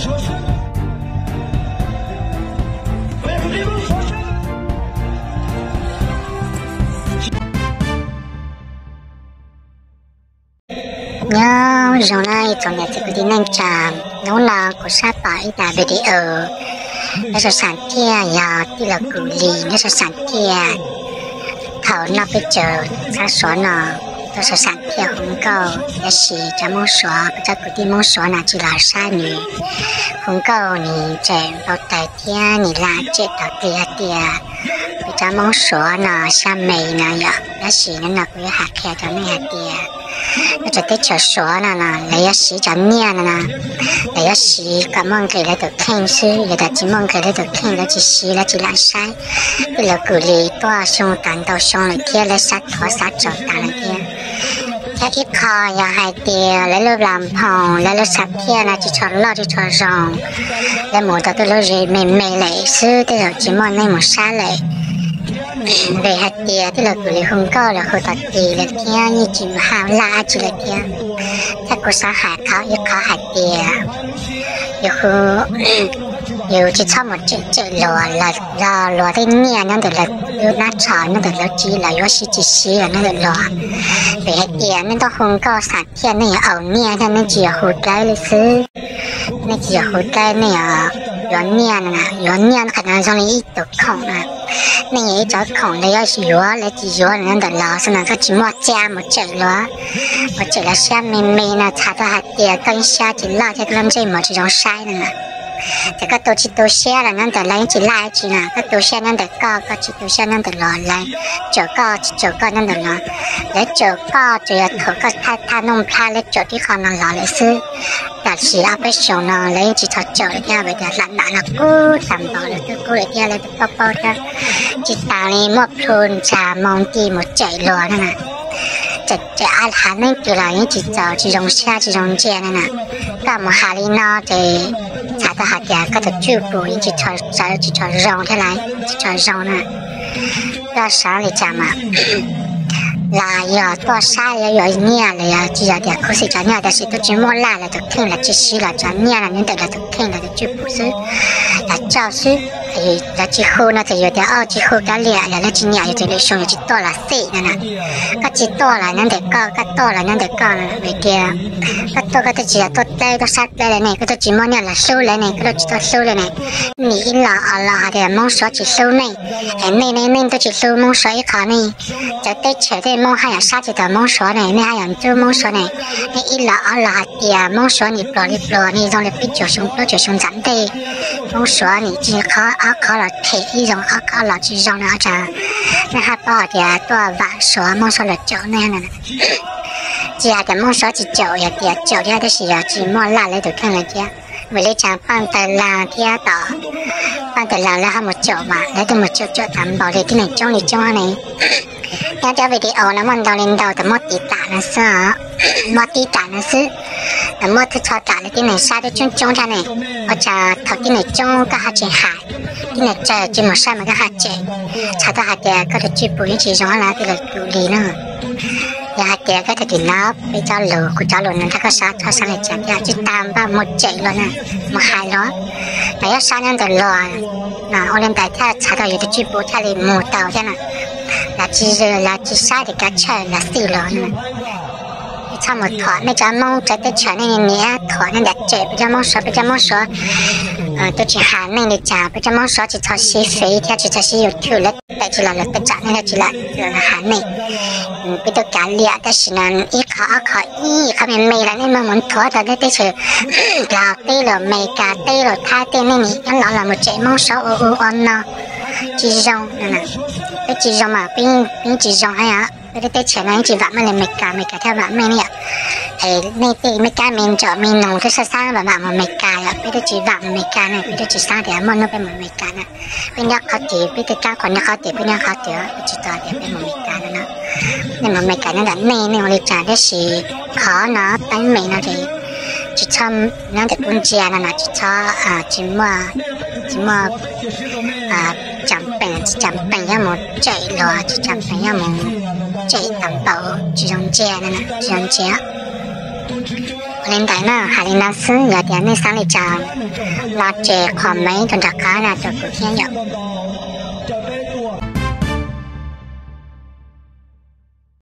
Nyob zoo na ib tsoom niam txiv kwv tij neej tsa, hnub no kuv saib pom ib daim video nyob rau Xav Thiaj, yog tij laug Kum Lis nyob rau Xav Thiaj. Thaum no peb cov txheeb Suav no tuaj rau Xav Thiaj hu nkauj, tab sis cov Hmoob Suav, peb cov kwv tij Hmoob Suav no tsis los saib nws hu nkauj, nws tseem npau taws thiab nws lam cem tau tias hais tias peb cov Hmoob Suav no xyab me no yom. Tab sis hnub no kuv yuav hais qhia rau nej hais tias nyob rau teb chaws Suav no no lawv yuav siv cov nyiaj no no, lawv yuav siv kom muaj nqis lawv tus kheej xwb. Yog tias tsis muaj nqis lawv tus kheej, lawv tsis siv, lawv tsis lam saib. Tij laug Kum Lis tuaj xyoo tas ntau xyoo lawm thiab, lawv xav thuav xav tsaus tas lawm thiab. Thiab ib qho yog hais tias lawv lub Vaj Phoom, lawv lub Xav Thiaj no tsis tshua loj tsis tshua zoo, lawv mus tau tej lub zos me me lawm xwb, tej zaum tsis muaj neeg mus saib lawm. Vim hais tias tij laug Kum Lis hu nkauj los hu tau tis lawm thiab yeej tsis haj laj dab tsi lawm thiab. Thiab kuv xav hais qhov ib qho hais tias yus hu, yus tsis txhob mus cem cem luag, luag tej nyiaj nyob ntawm lawv lub hnab tsho, nyob ntawm lawv tsev, lawv yuav siv tsis siv los nyob ntawm luag. Vim hais tias nej tuaj hu nkauj Xav Thiaj nej yuav ua nyiaj thiab, nej tsis yog hu dawb li xwb. Nej tsis yog hu dawb, nej yuav nyiaj no, yuav nyiaj qhov no zoo li ib tug khoom na. Nej yog ib cov khoom, lawv yuav yuav lawv tsis yuav los nyob ntawm lawv xwb no, koj tsis muaj cai mus cem luag, mus cem luag siab me me no txhais tau hais tias koj ib siab tsis loj thiab koj lub ntsej muag tsis zoo saib no. Ces koj tu tsis tu siab los nyob ntawm lawv yeej tsis laj tsi no, koj tu siab nyob ntawm koj, koj tsis tu siab nyob ntawm luag, lawv caum koj tsis caum koj nyob ntawm luag. Lawv caum koj tsuas yog thaum koj thaj thaj noj nplhaib lawv caum tib qho no los lawm xwb. Tab sis ob peb xyoos no lawv yeej tsis txhob caum lawm thiab, vim tias hla nram no kub tag npaum, lawv twb kub lawm thiab, lawv twb paub paub thiab. Tsis tas li muaj plhu ntsa moo nti mus cem luag no na. Ces haiv neeg twg los yeej tsis txaus, tsis zoo siab tsis zoo ntsia no na. Koj mus hais li no ces txhais tau hais tias koj tus cwj pwm yeej tsis tshua zoo thiab lauj, tsis tshua zoo na. Koj xav li cas mas los yog tuaj saib yuav yuav nyiaj los yog tsis yog tias khuv xim cov nyiaj, tab sis twb tsis muaj laj lawv tus kheej, lawv tsis siv los cov nyiaj no nyob ntawm lawv tus kheej lawv tus cwj pwm xwb, lawv coj xwb. Lawv tsis hu no ces yus tias, o, tsis hu kav liam, yog lawv tsis nyiam yus ces lwm xyoo yus tsis tuaj los xij no na. Koj tsis tuaj los nyob ntawm koj, koj tuaj los nyob ntawm koj no. Vim tias koj tuaj koj twb tsis yog tuaj dawb tuaj sab dawb li ne, koj twb tsis muaj nyiaj los hlub lawv ne, koj twb tsis tuaj hlub li ne. Nej ib los ob los hais tias Hmoob Suav tsis hlub nej, es nej ne nej twb tsis hlub Hmoob Suav ib qho ne. Cov teb chaws tej Hmoob haj yam sab tsis tau Hmoob Suav ne, nej haj yam ntxub Hmoob Suav ne. Nej ib los ob los hais tias Hmoob Suav nim pluag li pluag ne, zoo li peb caug xyoo plaub caug xyoo ntxam ntej, Hmoob Suav nim tsis qhov ob qhov los them ib zoo, ob qhov los tsis zoo no cas nej haj paub hais tias tuaj vam Suav, Hmoob Suav los caum nej no. Tsis hais tias Hmoob Suav tsis caum, yog tias caum thiab tab sis yog tsis muaj laj lawv tus kheej lawm thiab. Vim li cas Paj Tawg Laag thiab tom Paj Tawg Laag lawv ho mus caum mas lawv twb mus caum caum tag npaum li tib neeg coob li coob ne. Nyob cov video no muaj ntau li ntau tau muab tiv tam no xwb, muab tiv tam no xwb, muab txhua tam li tib neeg saib twb coob coob thiab ne. Ua cas thaum tib neeg coob koj ho tsis hais, tib neeg tsawg tsis mus saib mas koj ho cem, txhais tau hais tias koj tus cwj pwm yeej tsis zoo los tij laug Kum Lis no. Yog hais tias koj tau tim no peb cov lus, kuv cov lus no ntag koj xav txhob xav li cas thiab, tsis tas npaj mus cem luag na, mus hais luag, los yuav saib nyob ntawm luag no, ua li ntawd thiaj txhais tau yus tus cwj pwm thiaj li mus tau thiab na. Los tsis, los tsis saib tias kav tsij los xij luag no. Txhob mus thuam nej cov Hmoob tsav teb chaws, nej niaj thuam nej ntiam cem peb cov Hmoob Suav, peb cov Hmoob Suav twb tsis hais nej li cas, peb cov Hmoob Suav tsis txhob siv Face thiab tsis txhob siv YouTube, lawv teb tsis los lawv teb tsam nej, tsis los hais nej. Peb twb kav liam, tab sis no ib qho ob qho, ib qho me me los nej muab mus thuam rau nej teb chaws Nplog teb los Meskas teb los Thaib teb, nej nim nyob los los mus cem Hmoob Suav ua ub ua no, tsis zoo. Peb tsis zoo mas peb yeej tsis zoo thiab yom. Peb lub teb chaws no yeej tsis vam meej li Meskas, Meskas thiaj vam meej ne yom. Es nej tej me kab me ntsaum me noog twb sab xab vam vam mus Meskas yom, peb twb tsis vam mus Meskas ne, peb twb tsis xav tias muaj hnub peb mus Meskas na. Peb nyob qhov twg peb twb kav qhov nyob qhov twg, peb nyob qhov twg, peb tsis tau tias peb mus Meskas no no. Nej mus Meskas nyob ntawm nej, nej ua li cas, tab sis qhov no teeb meem no ces tsis txhob nyob ntawm kub ntsia no no, tsis txhob, tsis muaj, tsis muaj cam peem, tsis cam peem yuav mus cem luag, tsis cam peem yuav mus cem tau npaum, tsis zoo ntsia no no, tsis zoo ntsia. Li ntawd na, hais li no xwb, yog tias nej xav li cas los ces comment rau nram qab no rau kuv thiab yom.